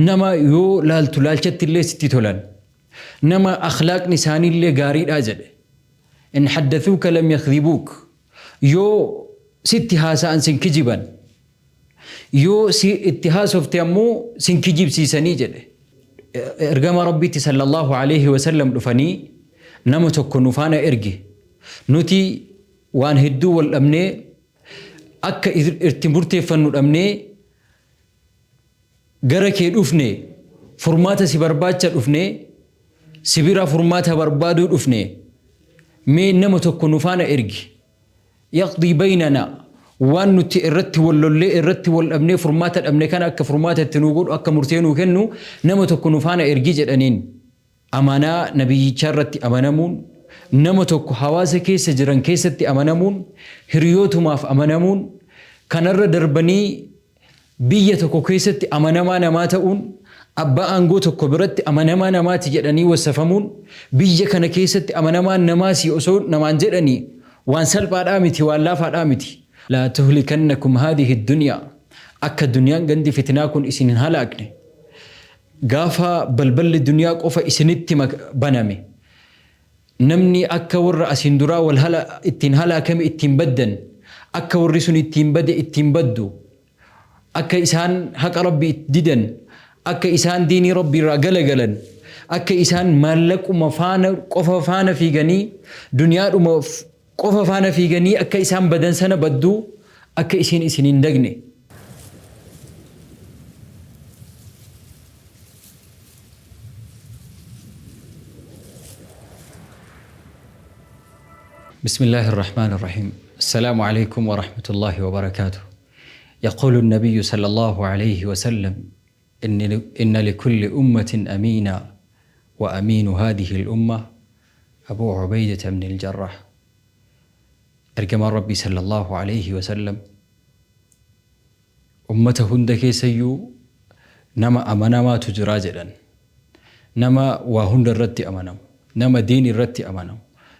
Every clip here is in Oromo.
Nama yoo laaltu laalchatti illee sitti tolan. Nama akhlaaqni isaaniillee gaariidha jedhe. In haddathuuka lam yakdhibuuk. Yoo sitti haasa'an sin kijiban. Yoo si itti haasofte ammoo sin kijibsiisanii jedhe. Ergama Rabbiitti sallallahu alaihi wasallam dhufanii, nama tokko nu faana ergi. Nuti waan hedduu wal dhabnee, akka itti murteeffannu dhabnee gara kee dhufne, furmaata si barbaacha dhufne, si bira furmaata barbaaduu dhufne, mee nama tokko nu faana ergi. Yaqdii baynanaa, waan nuti irratti wal lollee, irratti wal dhabnee furmaata dhabne kana akka furmaata itti nuu godhu, akka murtee nuu kennu nama tokko nu faana ergi jedhaniin. Amanaa nabiyyichaa irratti amanamuun, nama tokko hawaasa keessa jiran keessatti amanamuun, hiriyootumaaf amanamuun, kanarra darbanii biyya tokko keessatti amanamaa namaa ta'uun, abbaa aangoo tokko biratti amanamaa namaati jedhanii wassafamuun, biyya kana keessatti amanamaan namaasi osoo namaan jedhanii waan salphaadhaa miti, waan laafaadhaa miti. Laa tuhlikannakum haadhihi dunyaa, akka duniyaan gandi fitnaa kun isin hin halaakne. Gaafa balballi duniyaa qofa isinitti baname, namni akka warra asiin duraa wal hala ittiin halaakame ittiin baddan, akka warri sun ittiin bade ittiin baddu, akka isaan haqa Rabbii itti didan, akka isaan diinii Rabbii irraa galagalan, akka isaan maallaquma faana qofa faana fiiganii, duniyaadhuma qofa faana fiiganii akka isaan badan sana badduu akka isiin isin hin dagne. بسم الله الرحمن الرحيم. السلام عليكم ورحمة الله وبركاته. يقول النبي صلى الله عليه وسلم: إن لكل أمة أمينا، وأمين هذه الأمة أبو عبيدة بن الجراح. Ergamaan Rabbii sallallahu alayhi wasallam ummata hunda keessayyuu nama amanamaatu jira jedhan. Nama waa hunda irratti amanamu, nama diin irratti amanamu,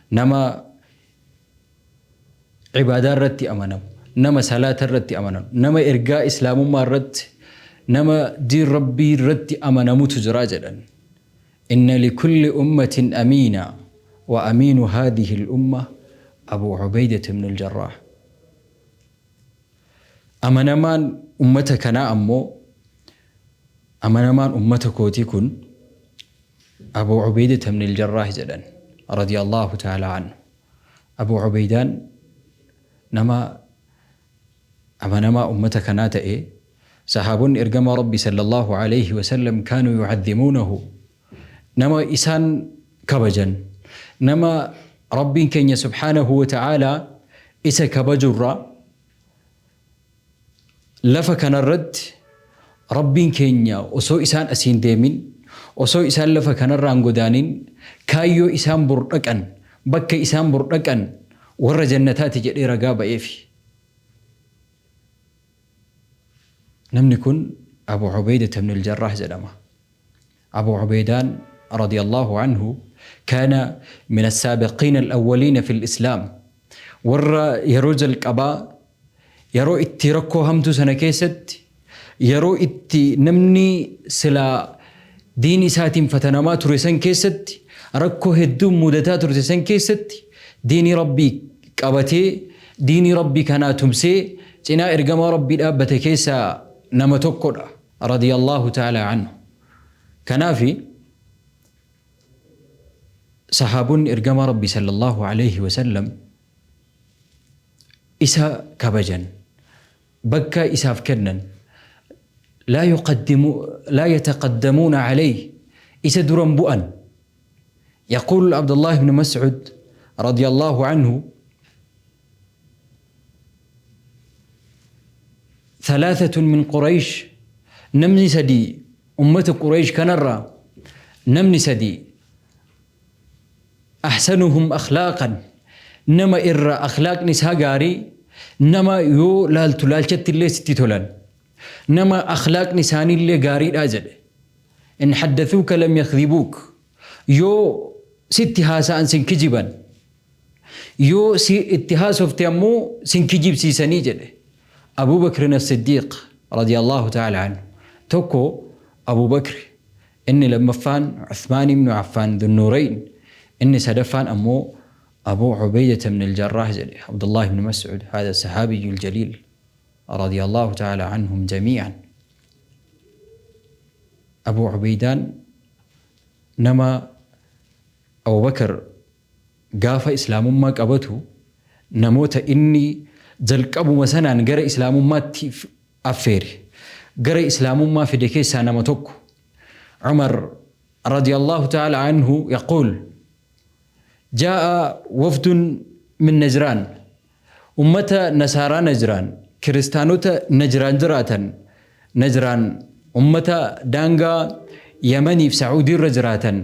nama ibaadaa irratti amanamu, nama salaata irratti amanamu, nama ergaa islaamummaa irratti, nama diin Rabbii irratti amanamutu jira jedhan. Inna likulli ummatin amiina, wa amiinu haadhihi al-umma Abu Ubaydat ibn al-Jarraah. Amanamaan ummata kanaa ammoo, amanamaan ummata kootii kun Abu Ubaydat ibn al-Jarraah jedhan, radiyallahu ta'ala anhu. Abu Ubaydaan nama amanamaa ummata kanaa ta'e. Sahaabonni ergamaa Rabbii sallallahu alayhi wasallam kaanuu yu'azzimuunahu, nama isaan kabajan, nama Rabbiin keenya subhaanahu wa ta'aalaa isa kabajurraa lafa kanarratti Rabbiin keenya osoo isaan asiin deemin, osoo isaan lafa kanarraan godaanin, kaayyoo isaan bor dhaqan, bakka isaan bor dhaqan warra jannataati jedhee ragaa ba'eefi. Namni kun Abu Ubaydat ibn al-Jarrah jedhama. Abu Ubaydaan radiyallahu anhu kaana min as-saabiqiin al-awwaliina fil Islaam. Warra yeroo jalqabaa, yeroo itti rakkoo hamtuu sana keessatti, yeroo itti namni silaa diin isaatiin fatanamaa ture san keessatti, rakkoo hedduun mudataa turte san keessatti, diinii Rabbii qabatee, diinii Rabbii kanaa tumsee cinaa ergamaa Rabbii dhaabbate keessaa nama tokkodha, radiyallahu ta'ala anhu. Kanaafi sahaabonni ergamaa Rabbii sallallahu alayhi wasallam isa kabajan, bakka isaaf kennan, laa yuqaddimu laa yataqaddamuuna alayhi, isa duran bu'an. يقول عبد الله بن مسعود رضي الله عنه: ثلاثة من قريش، namni sadii ummata Quraysh kanarraa namni sadii, أحسنهم أخلاقا، nama irra akhlaaqni isaa gaarii, nama yoo laaltu laalchatti illee sitti tolan, nama akhlaaqni isaaniillee gaariidha jedhe. In haddathuuka lam yakdhibuuk, yoo sitti haasa'an sin kijiban, yoo si itti haasofte ammoo sin kijibsiisanii jedhe. Abu Bakrin as-Siddiq radiyallahu ta'ala anhu tokko. Abuu Bakri, inni lammaffaan Uthmaan ibnu Affaan Dhunnuurayn, inni sadaffaan ammoo Abuu Ubeydata ibn al-Jarraah jedhe Abdullah ibn Mas'ud haadha sahaabiyyu al-jaliil radiyallahu ta'ala anhum jamii'an. Abuu Ubeydaan nama Abu Bakr gaafa Islaamummaa qabatu namoota inni jalqabuma sanaan gara Islaamummaatti affeere, gara Islaamummaa fide keessaa nama tokko. Umar radiyallahu ta'ala anhu yaquul jaa'a wafdun min Najraan, ummata Nasaaraa Najraan, Kiristaanota Najraan jiraatan, Najraan ummata daangaa Yamaniif Sa'uudiirra jiraatan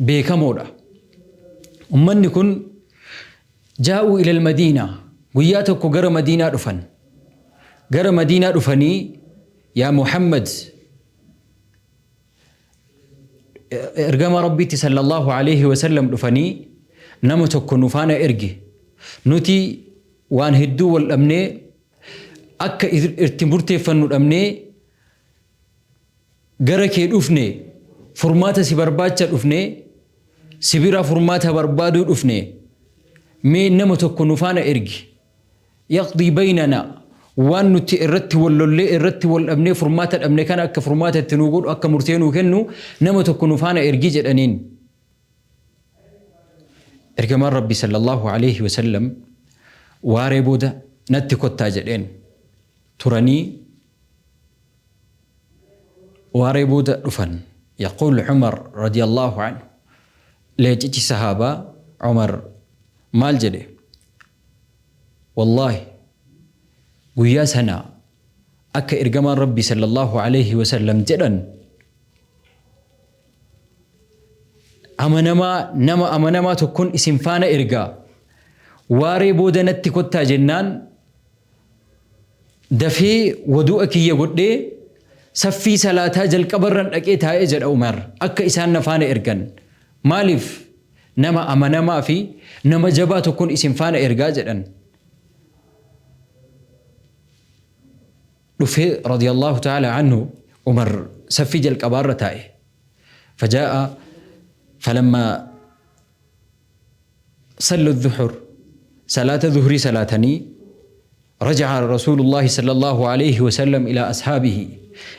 beekamoodha. Ummanni kun jaa'uu ilal Madiinaa, guyyaa tokko gara Madiinaa dhufan. Gara Madiinaa dhufanii yaa Muhammad ergama Rabbiitti sallallahu alaihi wasallam dhufanii nama tokko nu faana ergi. Nuti waan hedduu wal dhabnee akka itti murteeffannu dhabnee gara kee dhufne, furmaata si barbaacha dhufne, si bira furmaata barbaaduu dhufne, mee nama tokko nu faana ergi. Yaqdii baynana, waan nuti irratti wal lollee irratti wal dhabnee furmaata dhabne kana akka furmaata itti nuu godhu, akka murtee nuu kennu nama tokko nu faana ergi jedhaniin. Ergamaan Rabbii sallallahu alaihi wasallam waaree booda natti kottaa jedheen. Turanii waaree booda dhufan. Yaquul Umar radiyallahu anhu, leencichi sahaabaa Umar maal jedhe? Wallaahi guyyaa sana akka ergamaan Rabbii sallallahu alaihi wasallam jedhan amanamaa, nama amanamaa tokkon isin faana ergaa, waaree booda natti kottaa jennaan dafee wadu'a kiyya godhee saffii salaataa jalqabarran dhaqee taa'ee jedha Umar, akka isaan na faana ergan. Maaliif? Nama amanamaa fi nama jabaa tokkon isin faana ergaa jedhan. Dhufee radiyallahu ta'ala anhu Umar saffii jalqabaarra taa'e. Fajaa'a falamma sallu dhuhur, salaata dhuhrii salaatanii, raja'a rasuulullaahi sallallahu alayhi wasallam ilaa ashaabihi,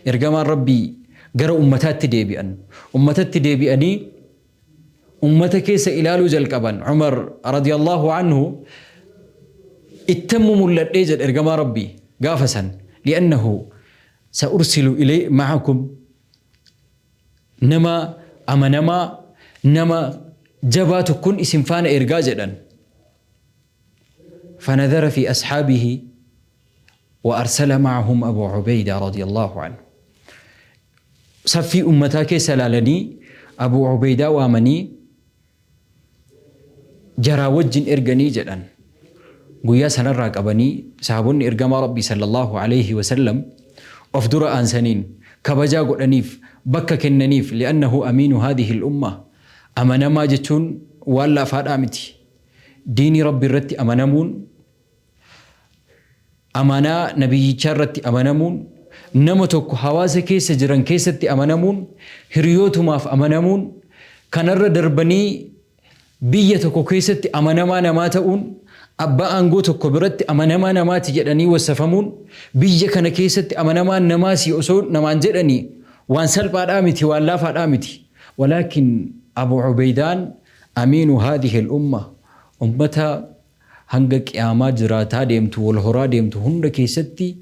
ergamaan Rabbii gara ummataatti deebi'an. Ummatatti deebi'anii ummata keessa ilaaluu jalqaban. Umar radiyallahu anhu ittammu mul'adhee jedhe ergamaa Rabbii gaafa san, li'annahu sa'ursilu ilay ma'akum, nama amanamaa, nama jabaa tokkon isin faana ergaa jedhan. Fanadhara fi ashaabihi wa arsala ma'ahum Abu Ubeyda radiyallahu anhu. Saffii ummataa keessa ilaalanii Abu Ubeydaa waamanii jaraa wajjin erganii jedhan. Guyyaa sanarraa qabanii sahaabonni ergamaa Rabbii sallallahu alayhi wasallam of dura aansaniin kabajaa godhaniif, bakka kennaniif, li'annahu amiinu haadhihi al-umma. Amanamaa jechuun waan laafaadhaa miti. Diinii Rabbi irratti amanamuun, amaanaa nabiyyichaa irratti amanamuun, nama tokko hawaasa keessa jiran keessatti amanamuun, hiriyootumaaf amanamuun, kanarra darbanii biyya tokko keessatti amanamaa namaa ta'uun, abbaa aangoo tokko biratti amanamaa namaati jedhanii wassafamuun, biyya kana keessatti amanamaan namaasi osoo namaan jedhanii waan salphaadhaa miti, waan laafaadhaa miti. Walaakin Abu Ubeydaan amiinu haadhihi al-umma, ummata hanga qiyaamaa jiraataa deemtu, wal horaa deemtu hunda keessatti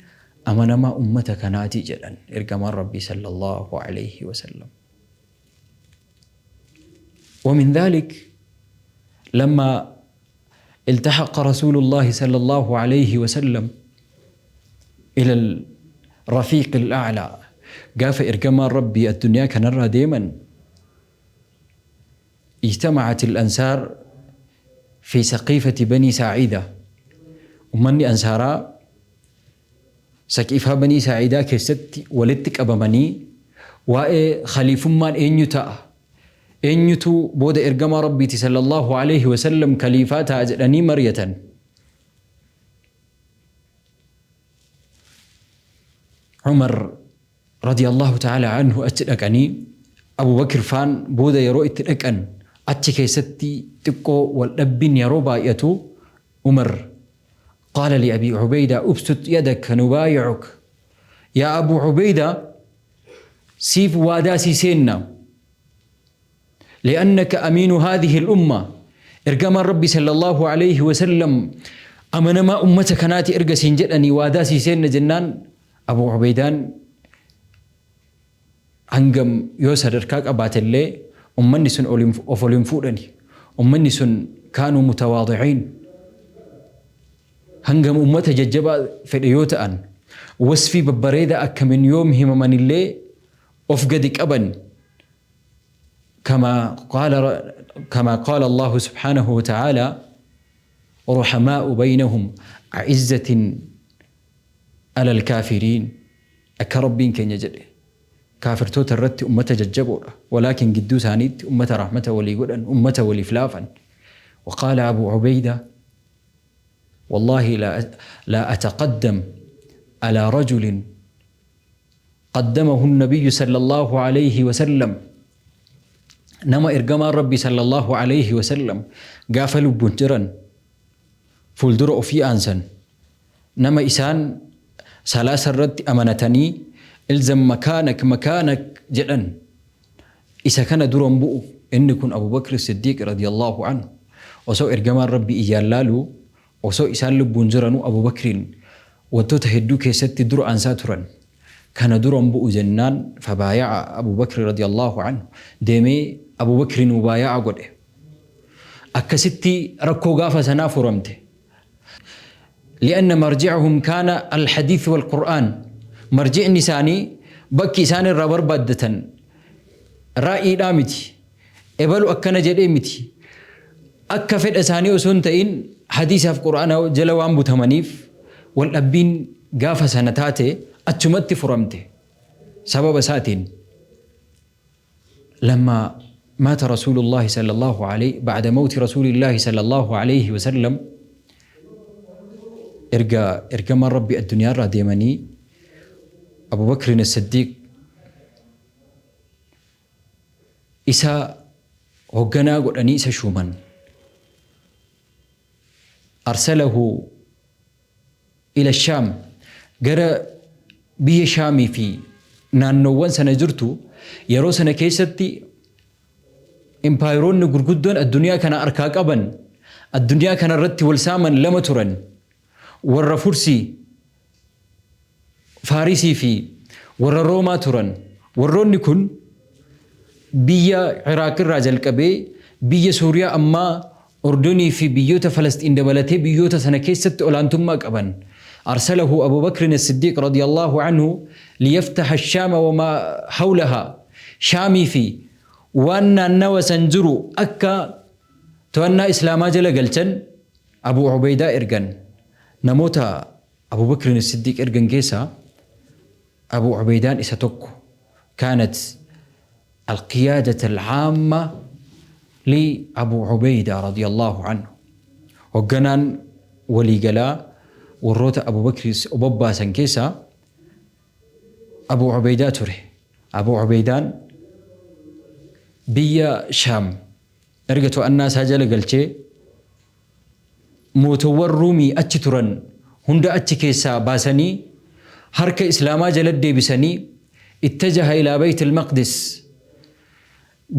amanamaa ummata kanaati jedhan ergamaan Rabbii sallallahu alayhi wasallam. ومن ذلك لما التحق رسول الله صلى الله عليه وسلم إلى الرفيق الأعلى، قاف إرجما ربي الدنيا كنرى ديما، اجتمعت الأنصار في سقيفة بني ساعدة. ومني أنصارا سقيفة بني ساعدة كست ولدتك أبمني وإيه خليف من إن يتأ إن يتو بود إرجما ربي صلى الله عليه وسلم خليفات أجلني مرية. عمر radiyallahu ta'ala anhu achi dhaqanii Abu Bakr faan booda yeroo itti dhaqan achi keessatti xiqqoo wal dhabbiin yeroo baay'atu Umar qaala li Abi Ubayda ubsut yadaka nubaayi'uk yaa Abu Ubayda siif waadaa sii seenna li'annaka amiinu haadhihi al-umma ergamaan Rabbi sallallahu alayhi wasallam amanamaa ummata kanaati erga siin jedhanii waadaa sii seenna jennaan Abu Ubaydaan hangam yoo sadarkaa qabaatellee ummanni sun of ol hin fuudhani. Ummanni sun kaanuu mutawaadiciin. Hangam ummata jajjabaa fedhe yoo ta'an wasfii babbareedaa akkamiin yoom himamanillee of gadi qaban. كما قال الله سبحانه وتعالى رحماء بينهم أعزة على الكافرين akka Rabbiin keenya jedhe kaafirtoota irratti ummata jajjaboodha walaakin gidduu isaaniitti ummata rahmata walii godhan ummata waliif laafan. وقال أبو عبيدة والله لا أتقدم على رجل قدمه النبي صلى الله عليه وسلم nama ergamaan Rabbi sallallahu alayhi wasallam gaafa lubbuun jiran fuuldura ofii aansan nama isaan salaasa irratti amanatanii ilzam makaanak makaanak jedhan isa kana duran bu'u. Inni kun Abu Bakr Siddiq radiyallahu anhu osoo ergamaan Rabbi iyyaan laalu osoo isaan lubbuun jiranuu Abu Bakriin wantoota hedduu keessatti dura aansaa turan. Kana duran bu'u jennaan fabaaya'a Abu Bakr radiyallahu anhu deemee Abu Bakriin mubaaya'a godhe. Akkasitti rakkoo gaafa sanaa furamte. لأن مرجعهم كان الحديث والقرآن مرجع نساني بكي إسان الربر بادة رأي دامتي إبلو أكنا جدي أكا فد أساني وسنتين حديث في القرآن جلوان بتمنيف والأبين قافة سنتاتي أتمت فرمته سبب ساتين. لما مات رسول الله صلى الله عليه بعد موت رسول الله صلى الله عليه وسلم إرجع من ربي الدنيا را ديماني أبو بكر الصديق إسا هجنا قد أني إسا شومن أرسله إلى الشام جرى بي شامي في نانوان سنة جرتو يرو سنة كيستي إمبايرون غرغدون الدنيا كان أركاك أبن الدنيا كان الرت والسامن لما ترن warra Fursii Faarisii fi warra Roomaa turan. Warroonni kun biyya Iraaq irraa jalqabee biyya Suuriyaa ammaa Ordonii fi biyyoota Falasxiin dabalatee biyyoota sana keessatti olaantummaa qaban. أرسله أبو بكر الصديق رضي الله عنه ليفتح الشام وما حولها شامي في وأن النوى سنجرو أكا توانا إسلاما جل قلتن أبو عبيدة إرقن namoota Abu Bakr Siddiq ergan keessaa Abu Ubaydaan isa tokko. كانت القيادة العامة لأبو عبيدة رضي الله عنه وقنان ولي قلا وروت أبو بكر أبوبا سنكيسا أبو عبيدة تره أبو عبيدان بيا شام أرجتو الناس هجل قلتي موتور رومي أتشترن هند أتشكيسا باسني حركة إسلاما جلد بسني اتجه إلى بيت المقدس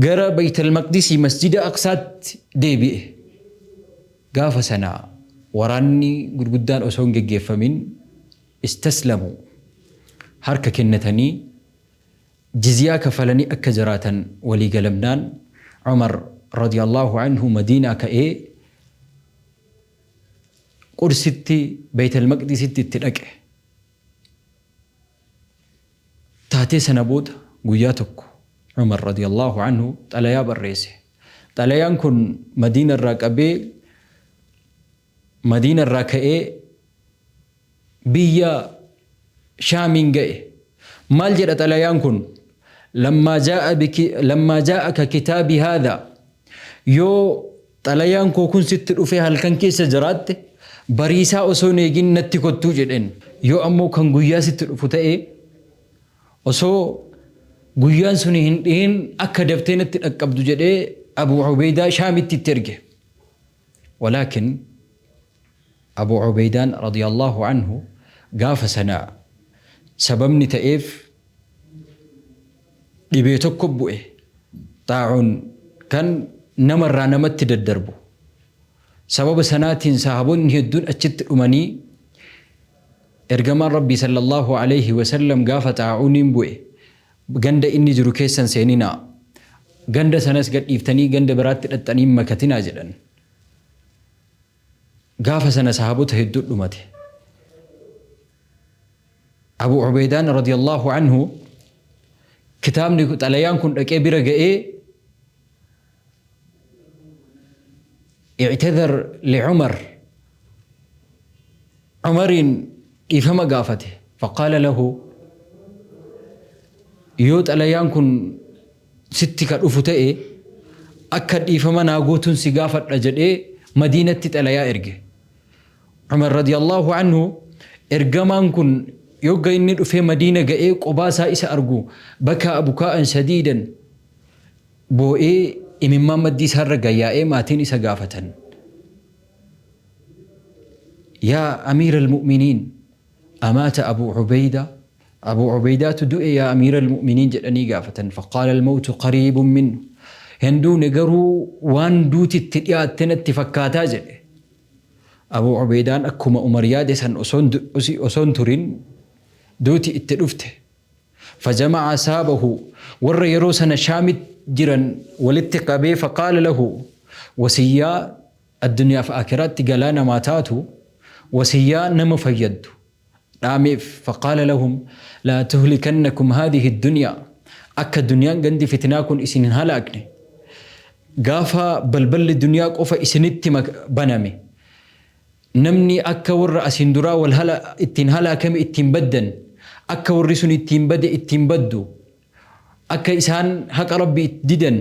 قرى بيت المقدس مسجد أقصى ديبي قاف سنة وراني قدان أسون جيفا من استسلموا حركة كنتني جزيا كفلني أكجراتا ولي قلمنان عمر رضي الله عنه مدينة كأي قرستي بيت المقدس تتلقى تاتي سنبود قياتك عمر رضي الله عنه تلايا بالرئيسة تلايا كن مدينة الراكبي مدينة الراكئي بيا شامين جاي مالجرة تلايا كن لما جاءك كتابي هذا يو تلايا كن ست فيها الكنكيس جرات بريسا أسوني جنتي كتو جدن يو أمو كان قيا ست فتاة Osoo guyyaan suni hin dhihin akka daftee natti dhaqqabdu jedhee Abuu Ubeydaa Shaamitti itti erge. Walaakin Abuu Ubeydaan radiyallaahu anhu gaafa sana sababni ta'eef dhibee tokko bu'e. Xaa'uun kan namarraa namatti daddarbu. Sababa sanaatiin sahaabonni hedduun achitti dhumanii Ergamaan Rabbii sallallaahu aleyhi wa sallam gaafa xaa'uuniin bu'e ganda inni jiru keessa hin seeninaa, ganda sanas gad dhiiftanii ganda biraatti dhaxxanii hin makatinaa jedhan. Gaafa sana sahaabota hedduu dhumate. Abu Ubeydaan radiyallaahu anhu kitaabni xalayaan kun dhaqee bira ga'ee i'tadhar li'umar Umariin dhiifama gaafate. Faqaala lahu yoo xalayaan kun sitti ka dhufu ta'e akka dhiifama naa gootuun si gaafadha jedhee Madiinatti xalayaa erge. Umar radiyallahu anhu ergamaan kun yogga inni dhufee Madiina ga'ee qobaa isaa isa argu bakaa bukaa'an shadiidan boo'ee imimmaan maddii isaarra gayyaa'ee maatiin isa gaafatan. Yaa Amiiral Mu'miniin amaata Abuu Ubeydaa? Abuu Ubeydaatu du'e yaa Amiiral Mu'miniin jedhanii gaafatan. Faqaala al-mawtu qariibun minhu. Hin duune garuu waan duuti itti dhiyaatte natti fakkaataa jedhe. Abuu Ubeydaan akkuma Umar yaade san osoo hin turin duuti itti dhufte. Fajama'a asaabahu warra yeroo sana Shaamit jiran walitti qabee faqaala lahu wasiyyaa addunyaaf aakiraatti galaa namaa taatu wasiyyaa nama fayyaddu dhaameef faqaala lahum laa tuhlikannakum haadhihi dunyaa akka duniyaan gandi fitnaa kun isin hin halaakne gaafa balballi duniyaa qofa isinitti baname Namni akka warra asiin duraa wal hala ittiin halaakame ittiin baddan, akka warri sun ittiin bade ittiin baddu, akka isaan haqa Rabbii itti didan,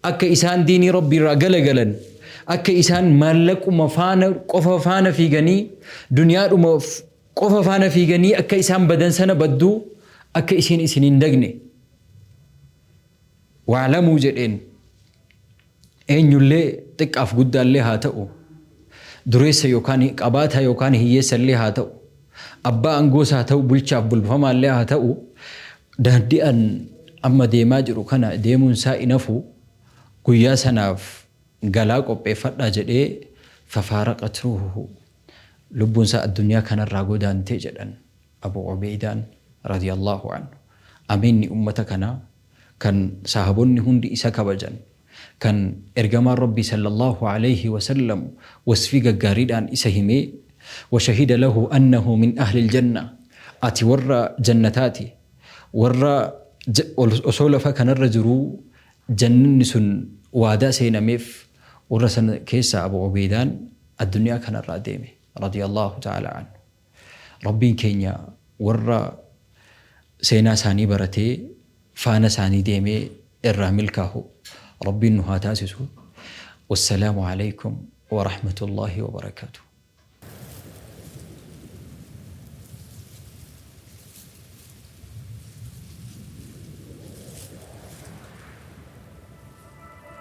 akka isaan diinii Rabbii irraa galagalan, akka isaan maallaquma faana qofa faana fiiganii, duniyaadhuma qofa faana fiiganii akka isaan badan sana baddu, akka isiin isin hin dagne. Wa'lamuu jedheen. Eenyullee xiqqaaf guddaallee haa ta'u, dureessa yookaan qabaataa yookaan hiyyeessallee haa ta'u, abbaa aangoos haa ta'u, bulchaaf bulfamaallee haa ta'u, daandii an amma deemaa jiru kana deemuun isaa hin hafu, guyyaa sanaaf galaa qopheeffadhaa jedhee fafaaraqat ruuhuhu lubbuun isaa addunyaa kanarraa godaante jedhan Abu Ubeeydaan radiyallaahu anhu. Amiinni ummata kanaa kan sahaabonni hundi isa kabajan, kan Ergamaan Rabbii sallallaahu alayhi wa sallam wasfii gaggaariidhaan isa himee, wa shahida lahu annahu min ahlil janna, ati warra jannataati, warra osoo lafa kanarra jiruu jannanni sun waadaa seenameef, warra sana keessaa Abu Ubeeydaan addunyaa kanarraa deeme, radiyallaahu ta'aalaa anhu. Rabbiin keenya warra seenaa isaanii baratee faana isaanii deemee irraa milkaahu Rabbiin nu haa taasisu. Wassalaamu aleykum warahmatullaahi wabarakaatuh.